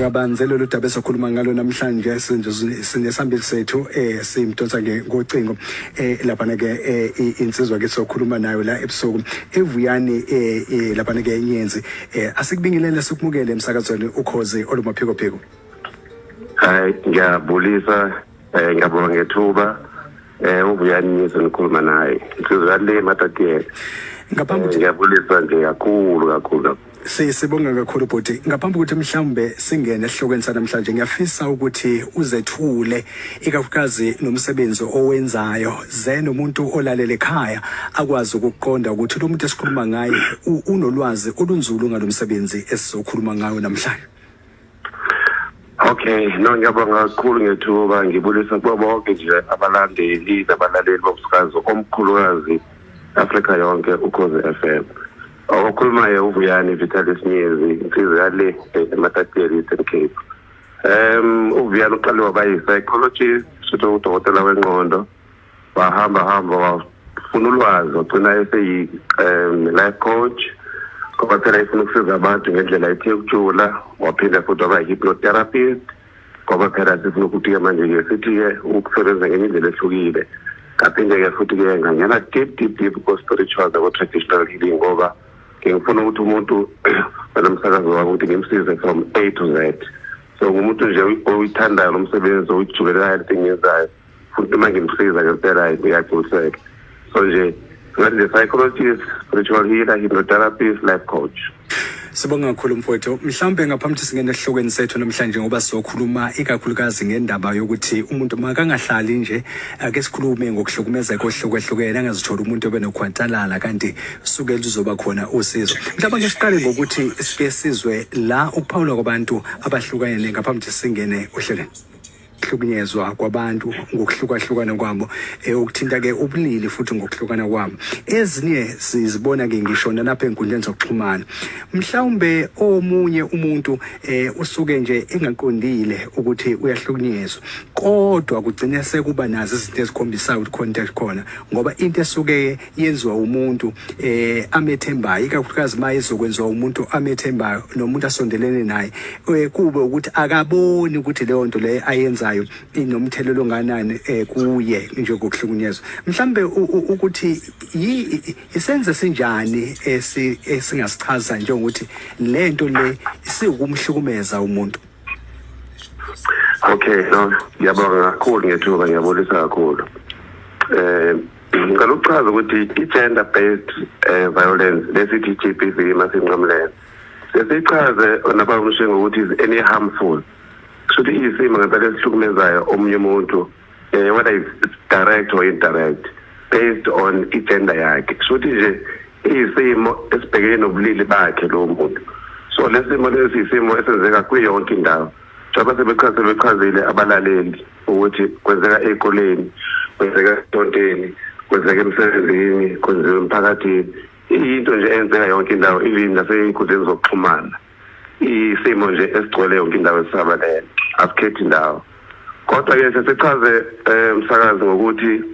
Kabanzi lolu daba esokhuluma ngalo namhlanje, sinesambili sethu simdonsa nge ngocingo lapha ke insizwa ke sokhuluma nayo la ebusuku, eVuyani lapha ke eNyenzi. Asikubingelele, sikumukele emsakazweni Ukhozi olumaphiko phiko. Hayi, ngiyabulisa, ngiyabonga ngethuba. UVuyani Nyezi ngikhuluma naye. Insizwa le Matatiele. Ngaphambi ukuthi Ngiyabulisa nje kakhulu kakhulu kakhulu. Sibonga kakhulu, bhuti. Ngaphambi kokuthi mhlawumbe singene esihlokweni sanamhlanje, ngiyafisa ukuthi uzethule, ikakhulukazi nomsebenzi owenzayo, ze nomuntu olalele ekhaya akwazi ukuqonda ukuthi lo muntu esikhuluma ngaye unolwazi olunzulu ngalomsebenzi esizokhuluma ngayo namhlanje. Okay, no, ngiyabonga kakhulu ngethuba. Ngibulisa kubo bonke nje abalandeli nabalaleli bomsakazo omkhulukazi Afrika yonke, Ukhozi FM. Okhulumayo uVuyani Vitalis Nyezi, insizwa yale eMatatiele, Eastern Cape. UVuyani uqale waba yi-psychologist, shuthi udokotela wengqondo. Wahamba hamba wafuna ulwazi, wagcina eseyi life coach, ngoba phela ifuna ukusiza abantu ngendlela ethe ukujula. Waphinda futhi waba yi-hypnotherapist, ngoba phela sifuna ukuthi-ke manje-ke sithi-ke ukusebenza ngenye indlela ehlukile. Ngaphinde-ke futhi-ke ngangena deep deep deep ko-spiritual nako-traditional healing, ngoba ngifuna ukuthi umuntu wena msakazo wami ukuthi ngimsize from A to Z. So ngumuntu nje oyithandayo lo msebenzi, oyijulelayo into engiyenzayo, futhi uma ngimsiza ngempela uyagculiseka. So nje ngathi nje psychologist, spiritual healer, hypnotherapist, life coach. Sibonga kakhulu, mfowethu. Mhlawumbe ngaphambi ukuthi singene esihlokweni sethu namhlanje, ngoba sizokhuluma ikakhulukazi ngendaba yokuthi umuntu makangahlali nje, ake sikhulume ngokuhlukumezeka ohlukahlukene, angazithola umuntu obenokhwantalala, kanti suke luzoba khona usizo. Mhlawumbe ake siqale ngokuthi sike sizwe la ukuphawula kwabantu abahlukene ngaphambi ukuthi singene ohlelweni. Hlukunyezwa kwabantu ngokuhlukahlukana kwabo, okuthinta ke ubulili futhi ngokuhlukana kwabo, ezinye sizibona ke ngisho nalapha enkundleni zokuxhumana. Mhlawumbe omunye umuntu usuke nje engaqondile ukuthi uyahlukunyezwa, kodwa kugcine sekuba nazo izinto ezikhombisayo ukuthi khona into ekhona, ngoba into esuke yenziwa umuntu amethembayo, ikakhulukazi uma izokwenziwa umuntu amethembayo nomuntu asondelene naye, kube ukuthi akaboni ukuthi leyo nto leyo ayenzayo inomthelelo onganani kuye njengokuhlukunyezwa. Mhlambe ukuthi isenze sinjani esingasichaza njengokuthi lento le isiwukumhlukumeza umuntu? Okay, no, ngiyabonga kakhulu ngethuba, ngiyabulisa kakhulu. Ngicela ukuchaza ukuthi i-gender based violence lesithi GBV masinqamulene. Sesichaze nabamshe ngokuthi is any harmful. Kusho ukuthi iyisimo ngempela esihlukumezayo omunye umuntu, whether it's direct or indirect, based on i-gender yakhe. Kusho ukuthi nje iyisimo esibhekene nobulili bakhe lowo muntu. So lesimo lesi isimo esenzeka kuyo yonke indawo. Njengoba sebechazile abalaleli ukuthi kwenzeka ey'koleni, kwenzeka esontweni, kwenzeka emsebenzini, kwenziwa emphakathini. Iyinto nje eyenzeka yonke indawo, even nasey'nkundleni zokuxhumana. Isimo nje esigcwele yonke indawo, esisabalele, asikhethi indawo. Kodwa-ke sesichaze, msakazi, ngokuthi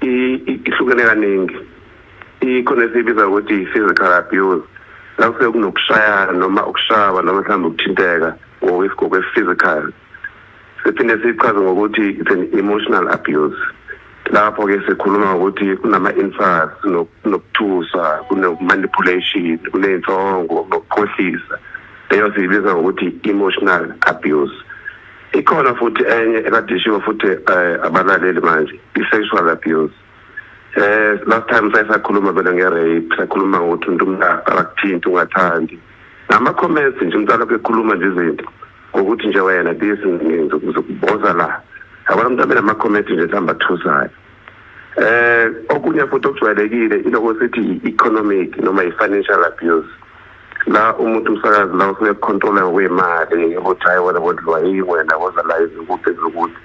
ihlukene kaningi. Ikhona esiyibiza ukuthi i-physical abuse, la kusuke kunokushayana noma ukushawa noma mhlawumbe ukuthinteka ngokwe-physical. Siphinde siyichaze ngokuthi it's an emotional abuse, lapho-ke sikhuluma ngokuthi kunama-insults, kunokuthusa, kuno-manipulation, kuney'nsongo, nokukhohlisa. Leyo siyibiza ngokuthi emotional abuse. Ikhona futhi enye ekade ishiwo futhi abalaleli manje, i-sexual abuse. Last time sayisakhuluma vele nge-rape, sakhuluma ngokuthi umuntu akakuthinti ungathandi, nama-comments nje, umuntu alokhu ekhuluma nje izinto ngokuthi nje wena this, ngizokuboza la, yabona, umuntu abe nama-comments nje mhlawumbe athusayo. Okunye futhi okujwayelekile iloko sithi i-economic noma i-financial abuse, la umuntu, umsakazi, la usuke kucontrola ngokwemali, ukuthi hayi, wena wondliwa yini, wena woza la, izikuthi ezikuthi,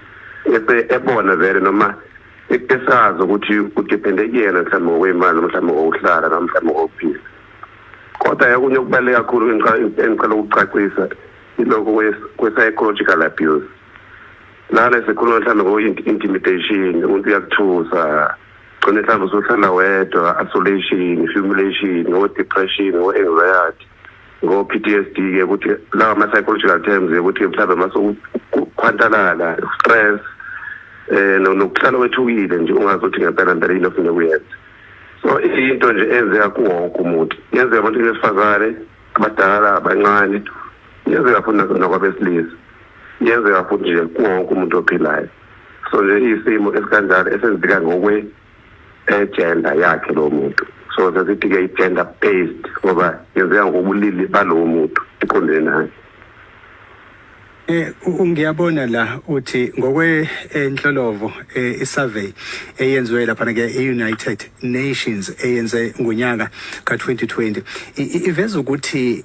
ese ebona vele noma esazi ukuthi udepende kuyena mhlawumbe ngokwemali noma mhlawumbe ngokuhlala noma mhlawumbe ngokuphila. Kodwa okunye okubaluleke kakhulu engicela ukucacisa iloko kwe-psychological abuse. Lana sikhuluma mhlawumbe ngo-intimidation, umuntu uyakuthusa, gcine mhlawumbe usuhlala wedwa, isolation, humiliation, ngo-depression, ngo-anxiety. Ngo-PTSD ke, ukuthi lawa ama-psychological terms, ukuthi mhlawumbe masukukhwantalala, stress, nokuhlala wethukile nje, ungazi ukuthi ngempela mpela yini ofuna ukuyenza. So into nje eyenzeka kuwo wonke umuntu, yenzeka abantu besifazane, abadala, abancane, yenzeka futhi nakwabesilisa, yenzeka futhi nje kuwo wonke umuntu ophilayo. So nje isimo esikanjalo esenzeka ngokwe gender yakhe lo muntu. So sesithi-ke i-gender based ngoba yenzeka ngobulili balowo muntu eqondene naye. Ngiyabona la uthi ngokwe enhlolovo, isurvey eyenziwe lapha ke eUnited Nations, eyenze ngonyaka ka2020, iveza ukuthi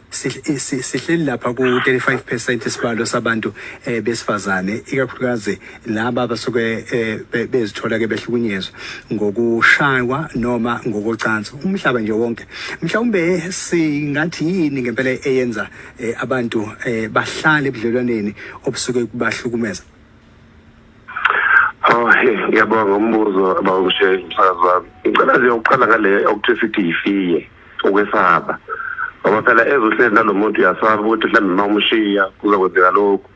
sihleli lapha ku 35% isibalo sabantu besifazane, ikakhulukazi laba abasuke bezithola ke behlukunyezwa ngokushaywa noma ngokocansi umhlaba nje wonke. Mhlawumbe singathi yini ngempela eyenza abantu bahlale ebudlelwaneni obusuke kubahlukumeza? Oh, hey, ngiyabonga umbuzo, bawushe msakazi wami. Ngicela nje ukuqala ngale okuthiwa sithi yi-fear, ukwesaba. Ngoba phela ezohleli nalo muntu, uyasaba ukuthi mhlawumbe uma umshiya kuzokwenzeka lokhu,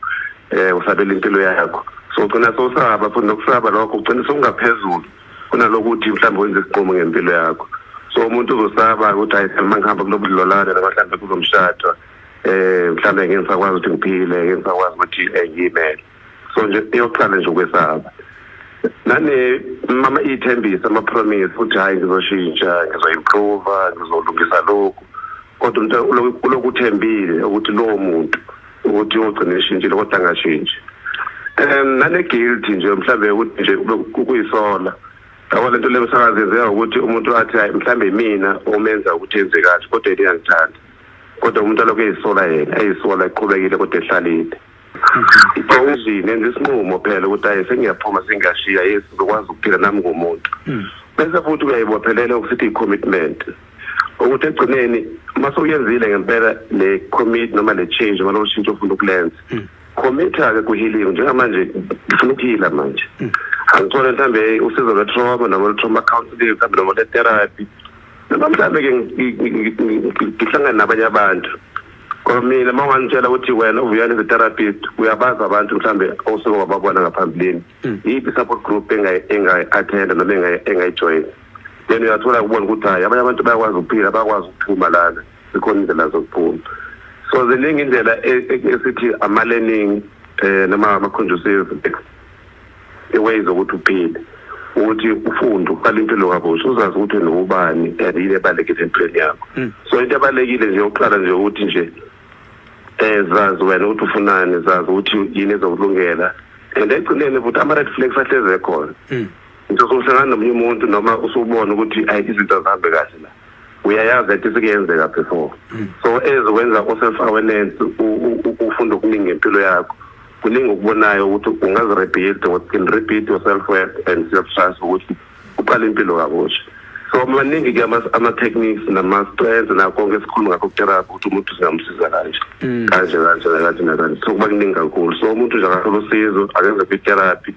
usabela impilo yakho. So ugcina sowusaba futhi, nokusaba lokho ugcina sokungaphezulu kunalokuthi mhlawumbe wenze isinqumo ngempilo yakho. So umuntu uzosaba ukuthi hayi, uma ngihamba kulobu budlelwane noma mhlawumbe kuzomshado, mhlawumbe ngeke ngisakwazi ukuthi ngiphile, ngeke ngisakwazi ukuthi ngiyimele. So nje eyokuqala nje ukwesaba. Nane mama ithembisa, ama-promise ukuthi hayi, ngizoshintsha, ngizo-improve, ngizolungisa lokhu, kodwa umuntu ulokhu uthembile ukuthi lowo muntu ukuthi uyogcina eshintshile, kodwa angashintshi. Nane guilt nje, mhlambe ukuthi nje kuyisola, yabo, lento le msakazi yenzeka ukuthi umuntu athi hayi, mhlambe mina omenza ukuthi enze kahle, kodwa yena uyangithanda, kodwa umuntu alokhu eyisola yena, eyisola, eqhubekile kodwa ehlalile. I-decision, enza isinqumo phela ukuthi hayi, sengiyaphuma, sengiya-shiya, yes, ngizokwazi ukuphila nami ngumuntu. Bese futhi uyayibophelela okusithi i-commitment, ukuthi ekugcineni uma sewuyenzile ngempela le commit noma le change noma lo shintsho ofuna ukulenza, commit-ke ku-healing. Njengamanje ngifuna uku-heala, manje angithole mhlambe usizo lwe-trauma noma lwe-trauma counseling mhlambe, noma lwe-therapy, noma mhlambe-ke ngihlangane nabanye abantu. Ngoba mina uma ungangitshela ukuthi wena uVuyani is a therapist, uyabazi abantu mhlambe osuke wababona ngaphambilini, yiphi i-support group engayi-attenda noma engayijoyina, then uyathola kubona ukuthi hhayi, abanye abantu bayakwazi ukuphila, bayakwazi ukuphuma lana, zikhona indlela zokuphuma. So ziningi indlela esithi ama-learning noma ama-conducive ways zokuthi uphile, ukuthi ufunde uqala impilo kabusha, uzazi ukuthi wena ubani and yini ebalulekile empilweni yakho. So into ebalulekile nje yokuqala nje ukuthi nje zazi wena ukuthi ufunani, zazi ukuthi yini ezokulungela. And ekugcineni futhi ama-red flags ahlezi ekhona. Into usuhlangana nomunye umuntu noma usubona ukuthi ayi, izinto azihambe kahle la, uyayazi that isikuyenzeka before. So ezokwenza u-self awareness, ufunda okuningi ngempilo yakho, kuningi okubonayo ukuthi ungazi-rebuild, can rebuild your self worth and self trust, ukuthi uqale impilo kabusha. So maningi-ke ama-techniques nama-strengths nakho konke esikhuluma ngakho ku-therapy, ukuthi umuntu singamsiza kanje, kanje, kanje, nakanje, nakanje. So kuba kuningi kakhulu. So umuntu nje akathola usizo, akenze kwi-therapy.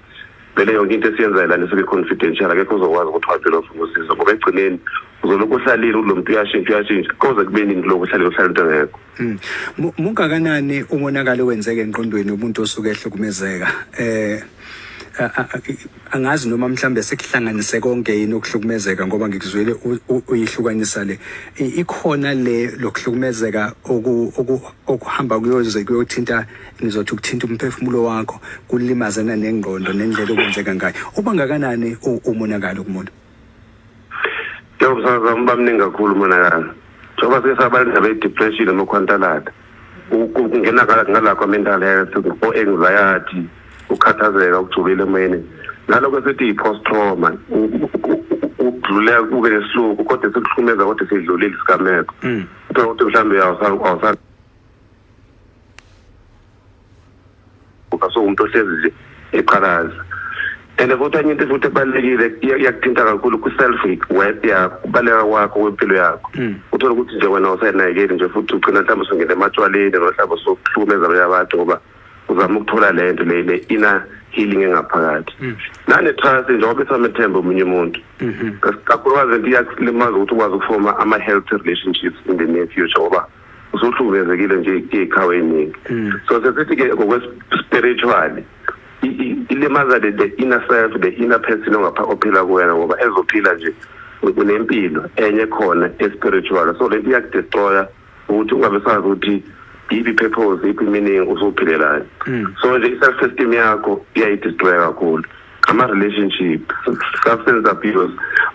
Vele yonke into esiyenzayo lana isuke confidential, akekho ozokwazi ukuthi wavele wafuna usizo, ngoba ekugcineni uzolokhu uhlalile ukuthi lo muntu uyashintsha, uyashintsha, koze kube nini lokhu uhlalile, uhlala into engekho? Mungakanani umonakalo wenzeka engqondweni yomuntu osuke ehlukumezeka? Angazi noma mhlambe sekuhlanganise konke yini ukuhlukumezeka, ngoba ngikuzwile uyihlukanisa le. Ikhona le lokuhlukumezeka okuhamba kuyoze kuyothinta, ngizothi ukuthinta umphefumulo wakho, kulimazana nengqondo nendlela okwenzeka ngayo. Uba ngakanani umonakalo kumuntu? Yebo, msakazi, uba mningi kakhulu umonakalo, njengoba sike sabala indaba ye-depression noma ukhwantalala, kungena ngala kwa-mental health, o-anxiety, ukukhathazeka okujulile emoyeni, nalokho esithi i-post trauma, ukudluleka kube nesihluku kodwa sikuhlukumeza, kodwa sidlulile isigameko. Uthola ukuthi mhlawumbe awusa so umuntu ohlezi nje eqhakaza. And futhi enye into futhi ebalulekile, iyakuthinta kakhulu ku-self worth yakho, kubaluleka kwakho kwempilo yakho. Uthole ukuthi nje wena awusanakekeli nje, futhi ugcina mhlawumbe usungena ematshwaleni noma mhlawumbe usuhlukumeza abanye abantu, ngoba uzama ukuthola le nto le inner. healing engaphakathi nane-trust, njengoba esamethemba omunye umuntu, kakhulukazi into iyakulimaza ukuthi ukwazi ukufoma ama-healthy relationships in the near future, ngoba usuhlukumezekile nje iy'khawu ey'ningi. So sesithi-ke ngokwe-spiritually ilimaza the inner self, the inner person ongapha ophila kuwena, ngoba ezophila nje unempilo enye khona e-spiritual. So lento iyakudestroya ukuthi ungabe sazi ukuthi yiphi purpose, yiphi meaning usuphilelani. So nje i-self esteem yakho iyayidestroya kakhulu, ama-relationship, substance abuse.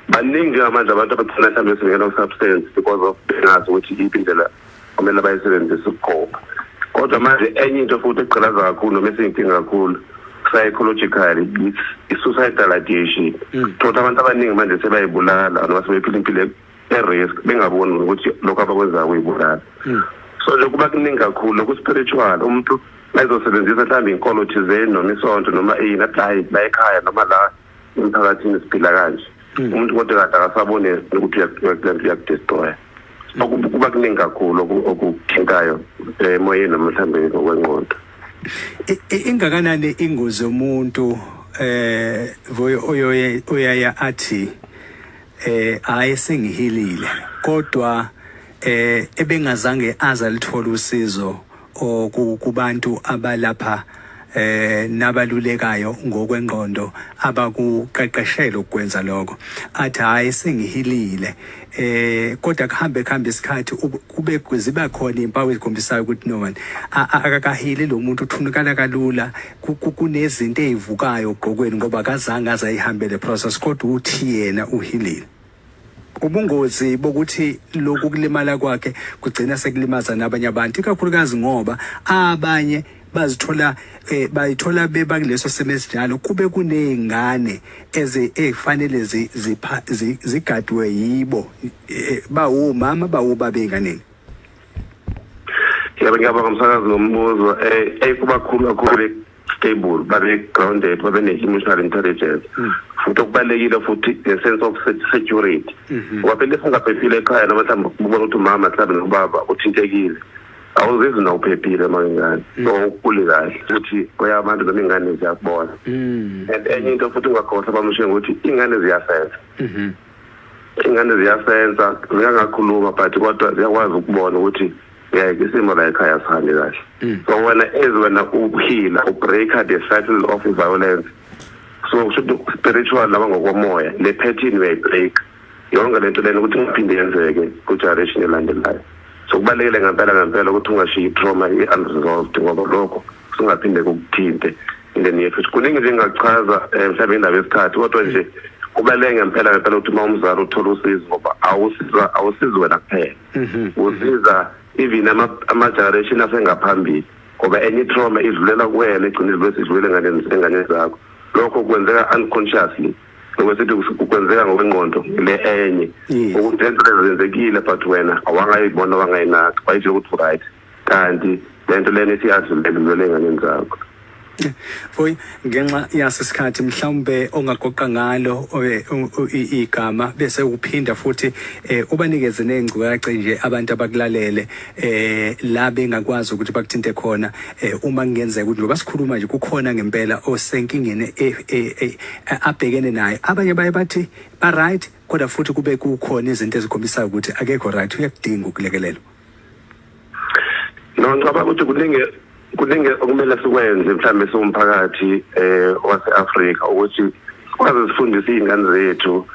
Baningi njengamanje abantu abagcina mhlawumbe sebengena ku-substance because of bengazi ukuthi iyiphi indlela kumele bayisebenzise ukucopa. Kodwa manje enye into futhi egqilaza kakhulu noma esiyinkinga kakhulu psychologically, it's i-suicidal ideation. Thola abantu abaningi manje sebayibulala noma sebephila impilo e-risk, bengaboni ukuthi lokhu abakwenzayo kuyibulala. So nje kuba kuningi kakhulu loku-spiritual. Umuntu bayizosebenzisa mhlawumbe inkolo thizeni noma isonto noma ini, athi hayi, la ekhaya noma la emphakathini siphila kanje. Umuntu kodwa kade akasaboni ukuthi lento uyakudestroya. So kuba kuningi kakhulu okuthintayo emoyeni noma mhlawumbe ngokwengqondo. Ingakanani ingozi yomuntu Vuyo oyoye uyaya athi hayi, sengihilile, kodwa ebengazange aze alithola usizo o kubantu abalapha nabalulekayo ngokwengqondo abakuqeqeshela ukwenza lokho, athi hayi, sengihilile, kodwa kuhambe kuhambe isikhathi kube ziba khona impawu ezikhombisayo ukuthi no man, akakahili lo muntu, uthunukala kalula, kunezinto ezivukayo ogqokweni ngoba akazange aze ayihambe le process, kodwa uthi yena uhilile? Ubungozi bokuthi lokhu kulimala kwakhe kugcina sekulimaza nabanye abantu, ikakhulukazi ngoba abanye bazithola bayithola beba kuleso simo esinjalo, kube kuney'ngane ezifanele zigadwe yibo, bawomama, bawobaba ey'nganeni. Yebo, ngiyabonga umsakazi ngombuzo. Kuba khulu kakhulu stable, babe grounded, babe ne-emotional intelligence, futhi okubalulekile futhi ne-sense of security, ngoba phela if ungaphephile ekhaya noma mhlawumbe ubona ukuthi umama mhlawumbe nobaba uthintekile, awuzizwi na uphephile makengane, so ukhule kahle ukuthi kuyabantu noma iy'ngane ziyakubona. And enye into futhi ungakhohlwa bamushe ukuthi iy'ngane ziyasensa. Iy'ngane ziyasensa, ziyangakhuluma but kodwa ziyakwazi ukubona ukuthi ngeke, isimo la ekhaya sihambe kahle. So wena, as wena uheala, ubreaka the cycle of violence, so kusho ukuthi spiritual noma ngokomoya le pattern uyayibreak yonke lento lena ukuthi ingaphinde yenzeke ku-generation elandelayo. So kubalulekile ngempela ngempela ukuthi ungashiyi i-trauma i-unresolved, ngoba lokho kusungaphinde kukuthinte in the near future. Kuningi nje engingakuchaza, mhlawumbe indaba yesikhathi, kodwa nje kubaluleke ngempela ngempela ukuthi uma umzali uthole usizo, ngoba awusiza, awusizi wena kuphela, usiza even ama-generation asengaphambili, ngoba enye i-trauma idlulela kuwena, igcina idlulele enganeni zakho. Lokho kwenzeka unconsciously, okwesithi kwenzeka ngokwengqondo le enye ukuthi lento lezo zenzekile, but wena awangayibona, wangayinaka, wayitshela ukuthi right, kanti lento lena isiyadlulela, idlulele ey'nganeni zakho. Foyi, ngenxa yasesikhathi, mhlawumbe ongagoqa ngalo igama bese uphinda futhi ubanikeze nengcukaca nje abantu abakulalele la bengakwazi ukuthi bakuthinte khona, uma kungenzeka ukuthi ngoba sikhuluma nje kukhona ngempela osenkingeni abhekene naye. Abanye baye bathi ba right, kodwa futhi kube kukhona izinto ezikhombisayo ukuthi akekho right, uyakudinga ukulekelelwa. No, ngicabanga ukuthi kuningi kuningi okumele sikwenze mhlawumbe siwumphakathi wase-Afrika ukuthi sikwazi sifundise iy'ngane zethu,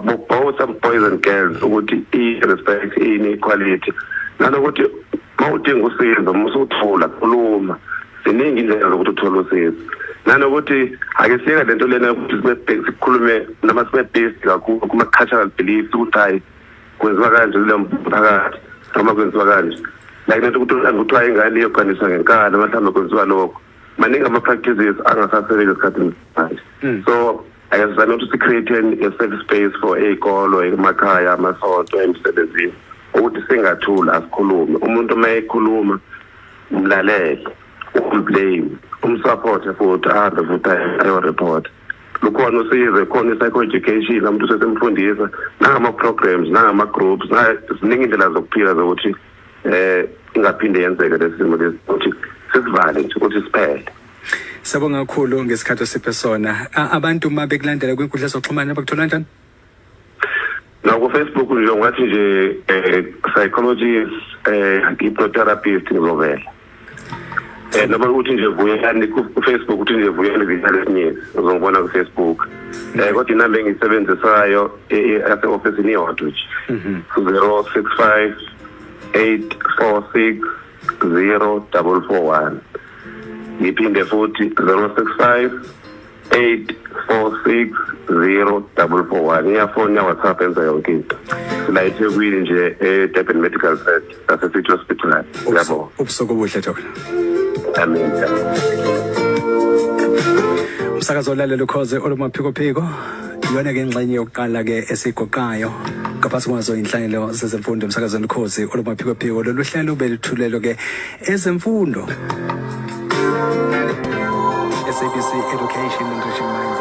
both boys and girls, ukuthi i-respect, i-equality, nanokuthi uma udinga usizo musuthula, khuluma. Ziningi indlela zokuthi uthole usizo, nanokuthi ake siyeke lento lena yokuthi sikhulume noma sibe based kakhulu kuma-cultural beliefs, ukuthi hayi, kwenziwa kanje kule mphakathi noma kwenziwa kanje, like lento ukuthi mhlawumbe kuthiwa ingane iyoganiswa ngenkani noma mhlawumbe kwenziwa lokho. Maningi ama-practices angasasebenzi esikhathini manje. So ake sizame ukuthi si-create a safe space for ey'kolo, emakhaya, amasonto, emsebenzini, ukuthi singathula, asikhulume. Umuntu uma ekhuluma umlalele, umblame, umsupporte, futhi ahambe futhi ayo-report. Lukhona usizo, khona i-psycho education, umuntu sesemfundisa nangama-programs, nangama-groups, ziningi indlela zokuphila zokuthi ingaphinde yenzeke lesimo lesi, ukuthi sisivale nje ukuthi siphele. Siyabonga kakhulu ngesikhathi osiphe sona. Abantu uma bekulandela kwinkundla zokuxhumana bakuthola kanjani? Na ku-Facebook nje ungathi nje psychologist, hypnotherapist, ngizovela. Noma ukuthi nje Vuyani ku-Facebook, uthi nje Vuyani Vitali Sinyezi, uzongibona ku-Facebook. Kodwa inamba engiyisebenzisayo yase-ofisini iyodwa nje. 065 846 0441. Ngiphinde futhi, 065 846 0441. Iyafoni, ya-WhatsApp, enza yonke into. Sila eThekwini nje, e-Durban Medical Center, nase-City Hospital. Ngiyabonga. Ubusuku obuhle, Doctor. Amen. Umsakazo olalela Ukhozi olumaphikophiko, iyona ke ingxenye yokuqala ke esigoqayo ngaphansi kwazo inhlelo zezemfundo emsakazweni Ukhozi olumaphikophiko. Lolu hlelo beluthulelwe ke ezemfundo, SABC Education and Reaching Minds.